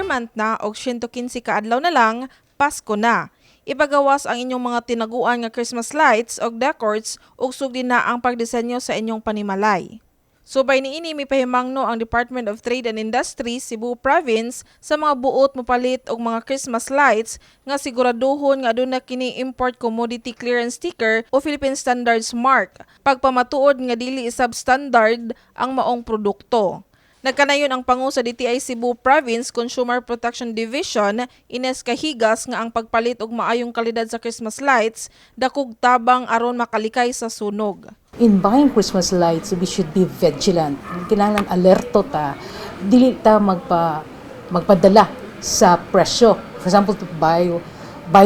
Ber month na og 115 ka adlaw na lang, Pasko na. Ipagawas ang inyong mga tinaguan nga Christmas lights og decors ug sugdi na ang pagdisenyo sa inyong panimalay. Subay niini, mipahimangno ang Department of Trade and Industry, Cebu Province, sa mga buot mopalit og mga Christmas lights nga siguraduhon nga aduna kini import commodity clearance sticker o Philippine Standards Mark, pagpamatuod nga dili substandard ang maong produkto. Nagkanayon ang pangu sa DTI Cebu Province Consumer Protection Division, Ines Cajigas, nga ang pagpalit og maayong kalidad sa Christmas lights dakog tabang aron makalikay sa sunog. In buying Christmas lights, we should be vigilant. Kailangan alerto ta. Dili ta magpadala sa presyo. For example, to buy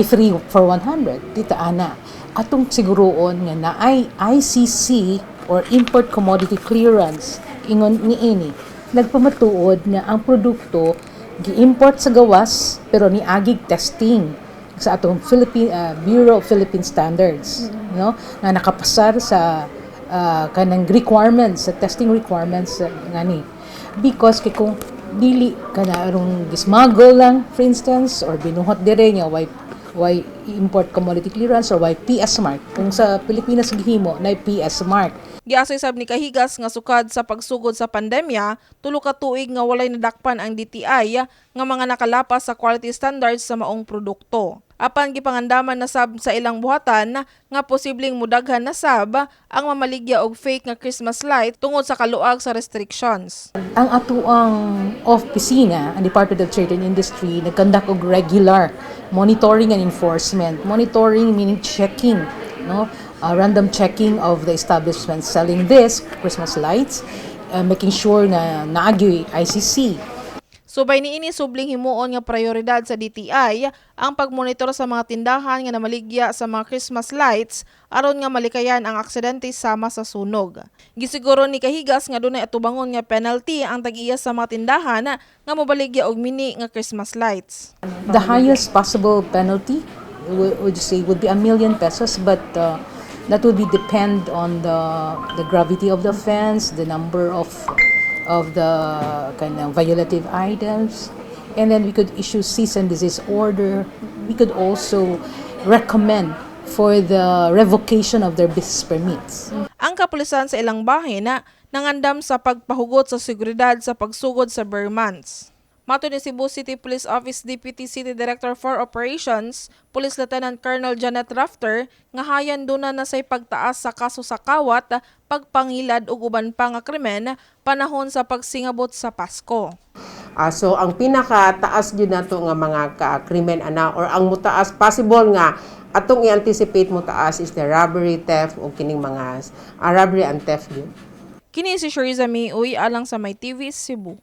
3 for 100. Di ta ana. Atong siguroon nga naay ICC or Import Commodity Clearance ingon niini nagpamatuod nga ang produkto gi-import sa gawas pero niagig testing sa atong Philippine Bureau of Philippine Standards, no, nga nakapasar sa kanang requirements, sa testing requirements ngani, because kay kung dili kana arong gismuggle lang, for instance, or binuhat dire nga way import commodity clearance or way PS mark. Kung sa Pilipinas gihimo, na PS mark. Giasoy sab ni Cajigas nga sukad sa pagsugod sa pandemya, 3 ka tuig nga walay nadakpan ang DTI nga mga nakalapas sa quality standards sa maong produkto. Apan gipangandaman na sab sa ilang buhatan nga posibleng mudaghan na sab ang mamaligya og fake nga Christmas light tungod sa kaluag sa restrictions. Ang atuang opisina, ang Department of Trade and Industry, nag-conduct og regular monitoring and enforcement. Monitoring meaning checking, no? Random checking of the establishment selling this Christmas lights, making sure na naagyoy ICC. Subay niini, subling himuon nga prioridad sa DTI ang pagmonitor sa mga tindahan nga namaligya sa mga Christmas lights aron nga malikayan ang aksidente sama sa sunog. Gisiguro ni Cajigas nga dunay atubangon nga penalty ang tag-iya sa mga tindahan nga mobaligya og mini nga Christmas lights. The highest possible penalty, would you say, would be ₱1 million, but that would be depend on the gravity of the offense, the number of the kind of violative items, and then we could issue cease and desist order. We could also recommend for the revocation of their business permits. Ang kapulisan sa ilang bahin na nangandam sa pagpahugot sa seguridad sa pagsugod sa ber months. Matod ni Cebu City Police Office Deputy City Director for Operations, Police Lieutenant Colonel Janet Rafter, nga hayan duna na say pagtaas sa kaso sa kawat, pagpangilad ug uban pa nga krimen panahon sa pagsingabot sa Pasko. So ang pinakataas gyud nato nga mga ka krimen ana or ang mutaas, possible nga atong i-anticipate mo taas, is the robbery, theft o kining mga robbery and theft gyud. Kini si Shariza Uy alang sa My TV Cebu.